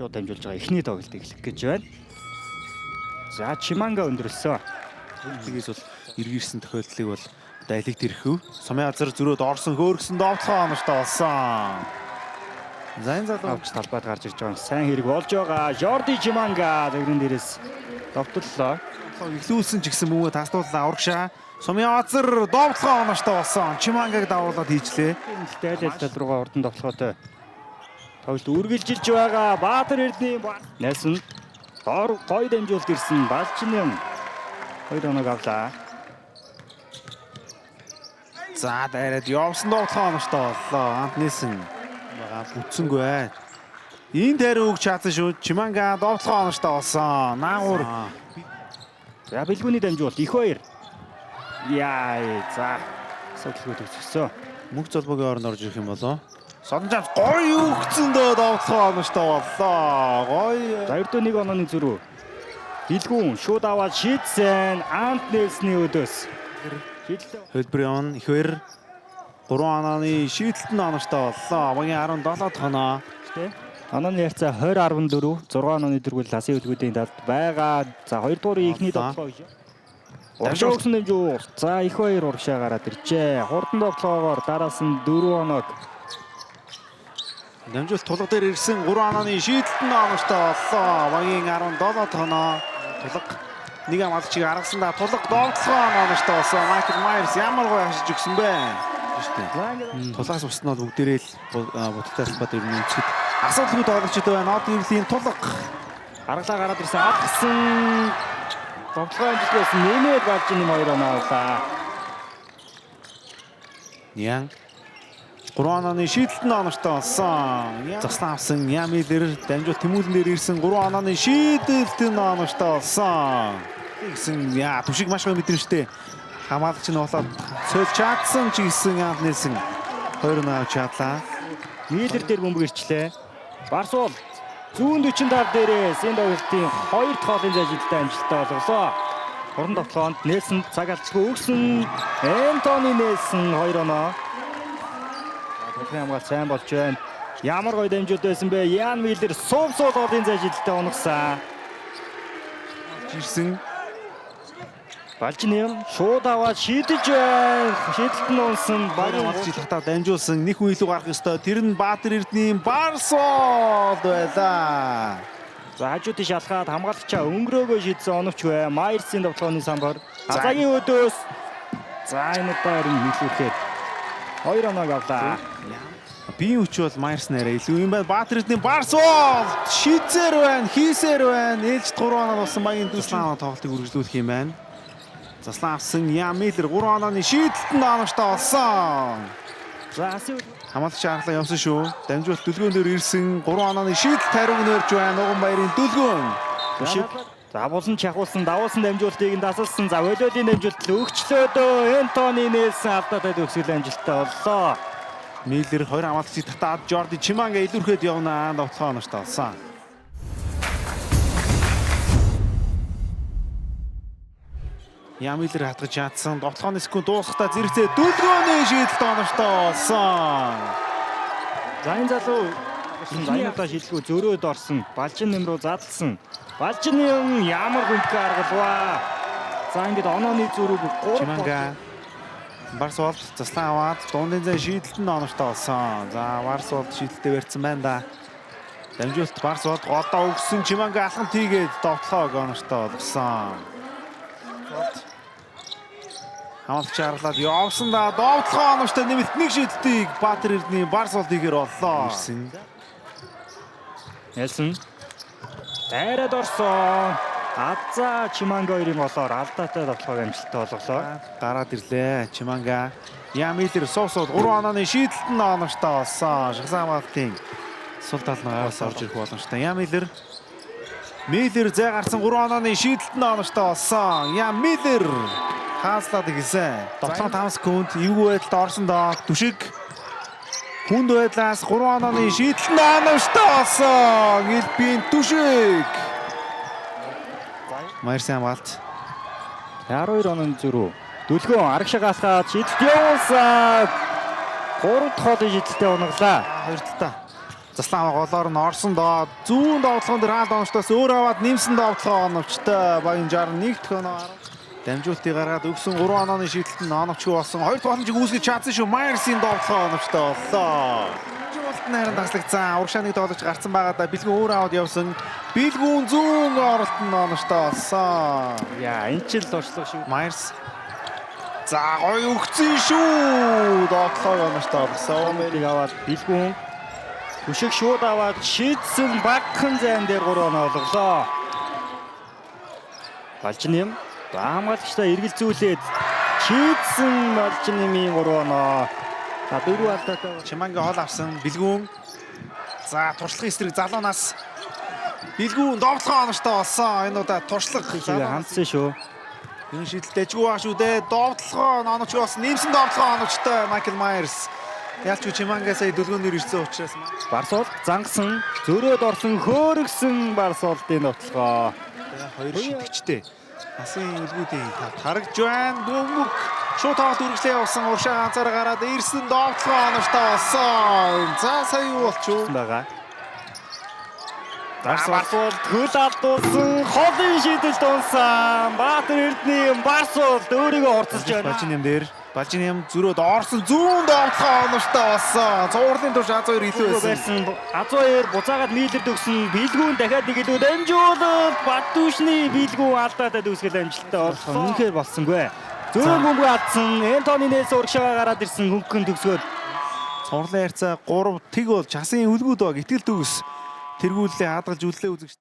Шууд дамжуулж байгаа эхний тоглолт эхлэх гэж байна. За Чиманга өндөрлсөн. Тэгээс бол эргэрсэн тохиолдлыг бол дайлыг тэрхүү. Сумын азар зөрөөд орсон хөөргсөн довтлогоо оновчтой болсон. За энэ залуу Авч талбайд гарч ирж байгаа. Сайн хэрэг болж байгаа. Жорди Чиманга загрын дээрээс довтлоо. Эхлүүлсэн ч гэсэн мөнгө таслууллаа урагшаа. Сумын азар довтлогоо оновчтой болсон. Чимангаг давуулаад хийжлээ. Дэлтэй аль тал руугаа урдан довтлогоотой. Тоглолт үргэлжилж байгаа. Баатар Эрдэнэ Нельсон доор гой дамжуулт ирсэн. Балчны хоёр оног авлаа. За дайраад явсан довтлогоо оновчтой боллоо. Ант Нельсон байгаа бүтсэнгүй бай. Энэ дайруу өгч чадсан шүү. Чиманга довтлогоо оновчтой болсон. Наагур. За бэлгүүний дамжуулт их хоёр. Яа за асуудалгүй төгсгсөн. Мөнх золбогийн оронд орж ирэх юм болоо. Содон чамс гоё өгцөн дөө довтлогоо оновчтой боллоо. Гоё. За ердөө нэг онооны зөрүү. Бэлгүүн шууд аваад шийдсэн. Ант Нельсны өдөөс. Шийдэлтэй. Хөлбөр явна. Их хоёр 3 онооны шийдэлт нь оновчтой боллоо. Багийн 17 дахь оноо. Онооны харьцаа 20-14, 6 онооны дөрвөл ласын хөлгүүдийн талд байгаа. За 2 дугаар эхний довтлогоо. Урагшаа өгсөн дэмжүүр. За их хоёр урагшаа гараад иржээ. Хурдан довтлогоогоор дараас нь 4 оноог. Дамжуулт тулга дээр ирсэн 3 онооны шийдэлт нь оновчтой боллоо. Багийн 17 дахь оноо. Тулга нэг хамгаалагчийг аргасан да. Тулга довтлогоо оновчтой болсон. Майкл Майерс ямар гоё хашиж өгсөн бэ? Шүү дээ. Тулгаас бусд нь бол бүгдээрээ л буттай талбай дээр нь өнцгөд асуудалгүй тоглогчд байна. Од гэвлийн тулга Гаргалаа гараад ирсэн. Алгасан. Довтлогоо амжилтгүйсэн. Нэмээд болж юм хоёр оноо авлаа. Ян 3 онооны шийдэлт нь оновчтой болсон. Заслан авсан Ямилэр дамжуул тэмүүлэн дээр ирсэн 3 онооны шийдэлт нь оновчтой болсон. Гэсэн яа түшиг маш гоё мэдрэмжтэй. Хамгаалагч нь болоод цойл чадсан ч гэсэн Янд нээсэн 2 оноо авч чадлаа. Миллер дээр бөмбөг ирчлээ. Барсуул зүүн 45 дээрээс энэ тоглолтын 2 дахь хоолын зай шидэлтэй амжилттай болголоо. Хурдан довтлоонд Нельсон цаг алдчихгүй өгсөн. Энтони Нельсон 2 оноо. Толгойн хамгаалт сайн болж байна. Ямар гоё дамжуулт байсан бэ? Ян Миллер суув суу хоолын зай шидэлтэй унагсан. Ирсэн Балжин юм шууд аваад шийдэж байна. Шийдэлт нь унсан. Багийн Багийн хамгаалагчийг татаад дамжуулсан. Нэг хүн илүү гарах ёстой. Тэр нь Баатар Эрдэнийн Барсуул байлаа. За хажуу тийш алхаад хамгаалагчаа өнгөрөөгөө шийдсэн оновч бай. Майерсын довтлооны самбар. Азагийн өдөөс. За энэ удаа харин нийлүүлэхэд хоёр оноог авлаа. Биеийн хүч бол Майерс нэрээ илүү юм байна. Баатар Эрдэнийн Барсуул шийдсээр байна, хийсээр байна. Ээлжид 3 оноо болсон багийн 40 оноо тоглолтыг үргэлжлүүлэх юм байна. Заслан авсан Ямилер 3 онооны шийдэлт нь оновчтой болсон. За асын Хамгаалагч аргалаа явсан шүү. Дамжуулт дүлгөөн дээр ирсэн 3 онооны шийдэлт хариуг нөрж байна. Уган баярын дүлгөөн. Түшиг. За булан чахуулсан, давуулсан дамжуултыг нь дасалсан. За волейболын дамжуулалт өгчлөөдөө Энтони Нельсон алдаатай төгсгөл амжилттай боллоо. Миллер 2 хамгаалагчийг татаад Жорди Чиманга илүүрхэд явна. Довтлогоо оновчтой болсон. Ямилер хатгаж чадсан. Довтлогооны секунд дуусахдаа зэрэгцээ дүлгөөний шийдэлт оновчтой болсон. За энэ залуу за энэ удаа шилдэггүй зөрөөд орсон. Балжин нэм рүү задлсан. Балжин нэм ямар гүнхээ аргалваа. За ингээд онооны зөрүүг 3 Чиманга Барс бол заслан аваад дундын зай шийдэлт нь оновчтой болсон. За Барс бол шийдэлтэд барьсан байна да. Дамжуулалт Барс бол голдоо өгсөн Чиманга алхам тийгээд довтлогоог оновчтой болгосон. Хамгаалагч харлаад явсан да. Довтлогоо оновчтой нэмэлт нэг шийдэлтийг Баатар Эрдэнийн Барс бол ийгээр боллоо. Ирсэн. Нельсон дайраад орсон. Аза Чиманга хоёрын голоор алдаатай довтлогоог амжилттай болголоо. Гараад ирлээ. Чиманга Ямилер суув сууд 3 онооны шийдэлт нь оновчтой болсон. Шагсан хамгаалтын сул тал нь гараас орж ирэх боломжтой. Ямилер Миллер зай гарсан 3 онооны шийдэлт нь оновчтой болсон. Ямилер хааслаад эхэлсэн. 7-5 секунд эвгүй байдалд орсон доо. Түшиг хүнд байдлаас 3 онооны шийдэлт нь оновчтой болсон. Элбийн түшиг. Майерсын хамгаалт. 12 онооны зөрүү. Дүлгөөн арагшаа галахад шийдэлт явуулсан. 3 дахь хоолын шийдэлтэй унаглаа. Хоёр талдаа. Заслан голоор нь орсон доо. Зүүн довтлогон дээр хаалт оновчтоос өөр аваад нэмсэн довтлогоо оновчтой. Багийн 61 дахь оноо. Дамжуултыг гаргаад өгсөн 3 онооны шийдэлт нь оновчгүй болсон. Хоёр дахь боломжийг үүсгэж чадсан шүү. Майерсын довтлогоо оновчтой боллоо. Дамжуулалт нь харин таслагдсан. Урагшаа нэг тоглогч гарцсан байгаа да. Бэлгүүн өөр аваад явсан. Бэлгүүн зүүн оролт нь оновчтой болсон. Яа, энэ ч л туршлага шүү. Майерс. За гоё өгцөн шүү. Довтлогоо оновчтой болсон. Мэрийг аваад бэлгүүн хөшиг шууд аваад шийдсэн багхан зайн дээр 3 оноо олголоо. Балжин юм. Хамгаалагчдаа эргэлзүүлээд шийдсэн Балжин юмын 3 оноо. За дөрөв алдаатай. Чиманга хол авсан. Бэлгүүн. За туршлагын эсрэг залуунаас Бэлгүүн довтлогоо оновчтой болсон. Энэ удаа туршлага хандсан шүү. Энэ шийдэлт дэжгүй баа шүү дээ. Довтлогоо оновчтой болсон. Нэмсэн довтлогоо оновчтой Майкл Майерс. Ялч Чиманга сая дөлгөөнөөр ирсэн учраас Барсуул зангасан, зөрөөд орсон, хөөргсөн Барсуулдын довтлогоо. Хоёр шидэгчтэй. Асын үлгүүдийн тав харагдж байна. Бөмбөг шууд тоглолт үргэлжлээ явсан. Уршаа ганцаараа гараад ирсэн довтлогоо оновчтой болсон. За сая юу болчих вэ? Байгаа. Барсуул хөл алдуулсан, холын шийдэлд унсан. Баатар Эрдэнэ Барсуул өөрийгөө хурцлж байна. Балжин юм дээр Балжин юм зөрөөд орсон зүүн довтлогоо оновчтой болсон. Цувралын турш Аз хоёр илүү байсан. Аз хоёр буцаагаад Миллерд өгсөн. Билгүүн дахиад нэг илүү дамжуулалт. Баттүшний билгүүн алдаатай дүүсгэл амжилттай болсон. Үнэхээр болсонгүй. Зөөн бөмбөг алдсан. Энтони Нельс урагшаага гараад ирсэн хөнгөн төгсгөл. Цувралын харьцаа 3 тэг бол Часын үлгүүд баг итгэл төгс тэргүүллээ хадгалж үллээ үзэгч.